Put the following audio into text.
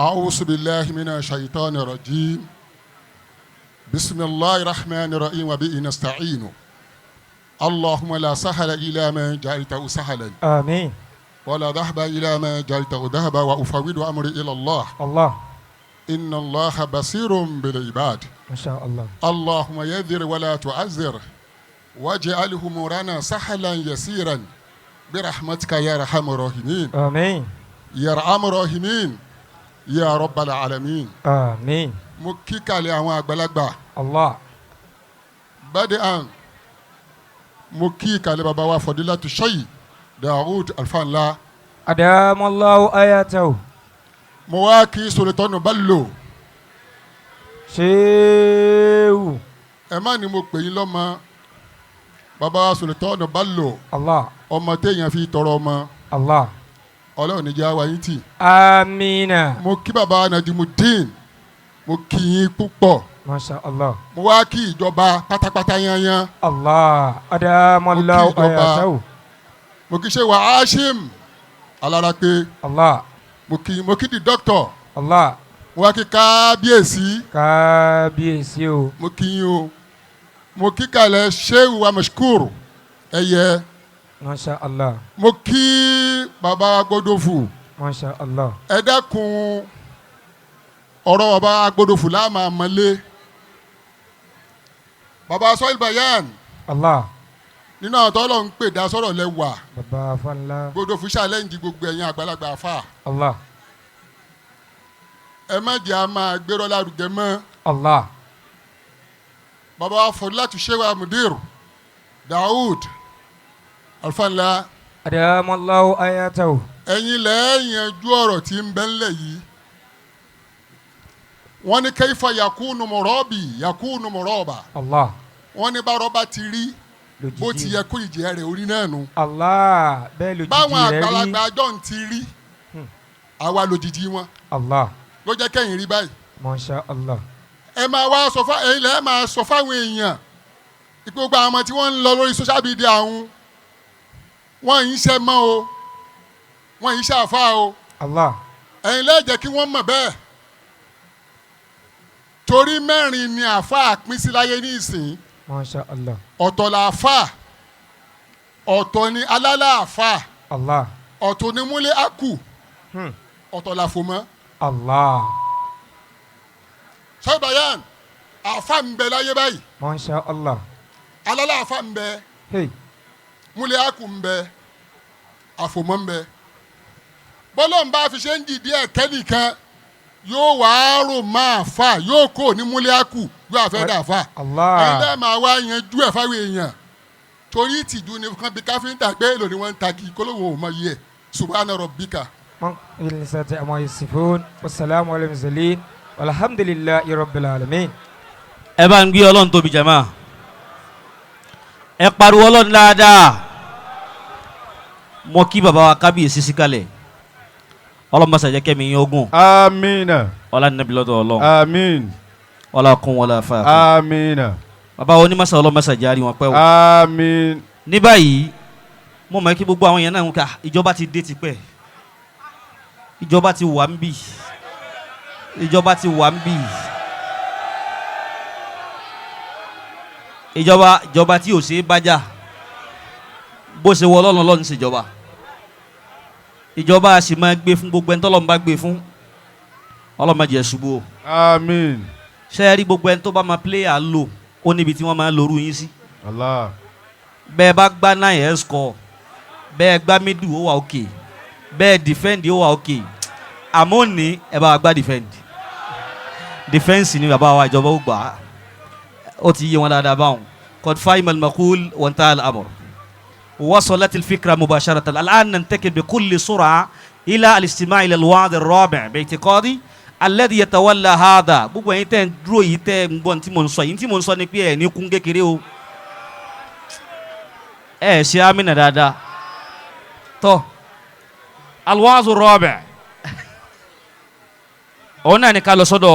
أعوذ بالله من الشيطان الرجيم. بسم الله الرحمن الرحيم وبه نستعين. اللهم لا سهل إلا ما جعلته سهلا، آمين. ولا ذهب إلى ما جعلته ذهبا، وأفوض أمري إلى الله. الله. إن الله بصير بالعباد. ما شاء الله. اللهم يسر ولا تعسر، واجعل أمورنا سهلا يسيرا برحمتك يا أرحم الراحمين. آمين. يا أرحم الراحمين يا رب العالمين. آمين. Mo kí kalẹ̀ àwọn àgbàlagbà. الله. Bẹ́ẹ̀ mo kí kalẹ̀ bàbá wa Fọdílátù Ṣẹ́yì Daoud Alfanla. أدام الله حياته. Mo wá kí Sultan Bello. Ṣéwù. Ẹ má ní mo pè yín lọ́mọ, bàbá wa Sultan Bello. الله. Ọmọ téèyàn fi tọrọ ọmọ. الله. Ọlọ́run níjà wa yín tì. آمين. Mo kí bàbá Najimudeen, mo kí yín púpọ̀. ما شاء الله. Mo wá kí ìjọba pátápátá yányán. الله. أدام الله Mo kí ìjọba. حياته. Mo kí ṣe wà Hashim Alárápé. الله. Mo kí the doctor. الله. Mo wá kí kábíyèsí. Kábíyèsí o. Mo kí yín o. Mo kí kalẹ̀ Sheu wa Mashkur ẹ̀yẹ. ما شاء الله. Mo kí bàbá Gbódòfù. ما شاء الله. Ẹ dákun, ọ̀rọ̀ bàbá Gbódòfù láàmà mọ́lé bàbá Sọ́ìl Bayan. الله. Nínú àwọn tọ́lọ̀ ń pè dá sọ̀rọ̀ lẹ́wà. Bàbá Fanla. Gbódòfù challenge gbogbo ẹ̀yin àgbàlagbà àfà. الله. Ẹ má jẹ́ a máa gbérọ́ lárugẹ mọ́. الله. Bàbá wa Fọdúlátù Ṣéwà Mudir Daoud Alfanla. أدام الله حياته. Ẹ̀yin lẹ́ẹ̀ yanjú ọ̀rọ̀ tí ń bẹ ńlẹ̀ yìí. Wọ́n ní كيف يكون مرابي يكون مرابى. الله. Wọ́n ní bá rọ́bà ti rí, bó ti Lójijì. yẹ kó ìjẹ́ rẹ̀ orí náà nù. Allah, bẹ́ẹ̀ lójijì Báwọn rẹ̀ rí. àgbàlagbà àjọ ń ti rí, àwa lójijì wọn. Allah. Ló jẹ́ kẹ́yìn rí báyìí. ما شاء الله. Ẹ máa wá sọ fún ẹ̀yin lẹ́ẹ̀ máa sọ fáwọn èèyàn ìpè gbogbo àwọn ọmọ tí wọ́n ń lọ lórí social media, àwọn wọ́n ń ṣe mọ́ o, wọ́n ń ṣe àfa o. Allah. Ẹ̀yin lẹ́ẹ̀ jẹ́ kí wọ́n mọ̀ bẹ́ẹ̀, torí mẹ́rin ni àfa pín sí láyé ní ìsìn. ما شاء الله. Ọ̀tọ̀ làáfà, ọ̀tọ̀ ni alálàáfà, Allah. ọ̀tọ̀ ni múlẹ̀ ákù, ọ̀tọ̀ làfòmọ́. Allah. Sọ́yìn àfa ń bẹ láyé báyìí. ما شاء الله. Alálàáfà ń bẹ, Hey. múlẹ̀ ákù ń bẹ, àfòmọ́ ń bẹ. Bọ́lọ̀ ń bá fi ṣe ń dìde ẹ̀kẹ́ nìkan yóò wá rò máa fà, yóò kó ní múlẹ̀ ákù, yóò àfẹ́ dà fà. Allah. Ẹ̀yin lẹ́ẹ̀ máa wá yanjú ẹ̀ fáwọn èèyàn, torí ìtìjú ni kan bí káfíńtà gbé èlò ni wọ́n ń tagi kólówó ò mọ iye ẹ̀. سبحان ربك. من العزة عما يصفون والسلام على المرسلين والحمد لله رب العالمين. Ẹ bá ń gbé Ọlọ́run tóbi jàmá, ẹ pariwo Ọlọ́run dáadáa. Mo kí baba wa kábíyèsí síkàlẹ̀, Ọlọ́run bá ṣàjẹ́ kẹ́mi yín ogun. Amina. Ọlá nàbí lọ́dọ̀ Ọlọ́run. Amin. Ọlá kún wọlé afá. Amina. Baba wa onímọ̀sá, Ọlọ́run bá ṣàjẹ́ àrí wọn pẹ́ o. Amin. Ní báyìí, mo mọ̀ kí gbogbo àwọn èèyàn náà ń ka ìjọba ti dé tipẹ́, ìjọba ti wà ń bì, ìjọba ti wà ń bì, ìjọba, ìjọba tí ò ṣe é bájà, bó ṣe wọ Ọlọ́run Ọlọ́run ṣèjọba. Ìjọba a sì máa gbé fún gbogbo ẹni tọ́lọ́run bá gbé fún. Ọlọ́run má jẹ́ ṣubú o. Amin. Ṣé ẹ rí gbogbo ẹni tó bá máa pléyà lò ó níbi tí wọ́n máa ń lorú yín sí. Allah. Bẹ́ẹ̀ bá gbá nine, ẹ̀ score. Bẹ́ẹ̀ gbá middle, ó wà òkè. Bẹ́ẹ̀ defend, ó wà òkè. Àmọ́ ní ẹ bá wa gbá defend, defence ni bàbá wa ìjọba ó gbà á, ó ti yé wọn dáadáa báwọn. قد فهم المقول وانتهى الأمر، وصلت الفكرة مباشرة. الآن ننتقل بكل سرعة إلى الاستماع إلى الوعظ الرابع باعتقادي الذي يتولى هذا. Gbogbo ẹ̀yin tẹ́ ń dúró yìí, tẹ́ ń gbọ́n tí mò ń sọ yìí, tí mò ń sọ ni pé ẹ̀ ní kún kékeré o. Ẹ ṣe amínà dáadáa. Tọ́ الوعظ الرابع òun náà ní ká lọ sọ́dọ̀.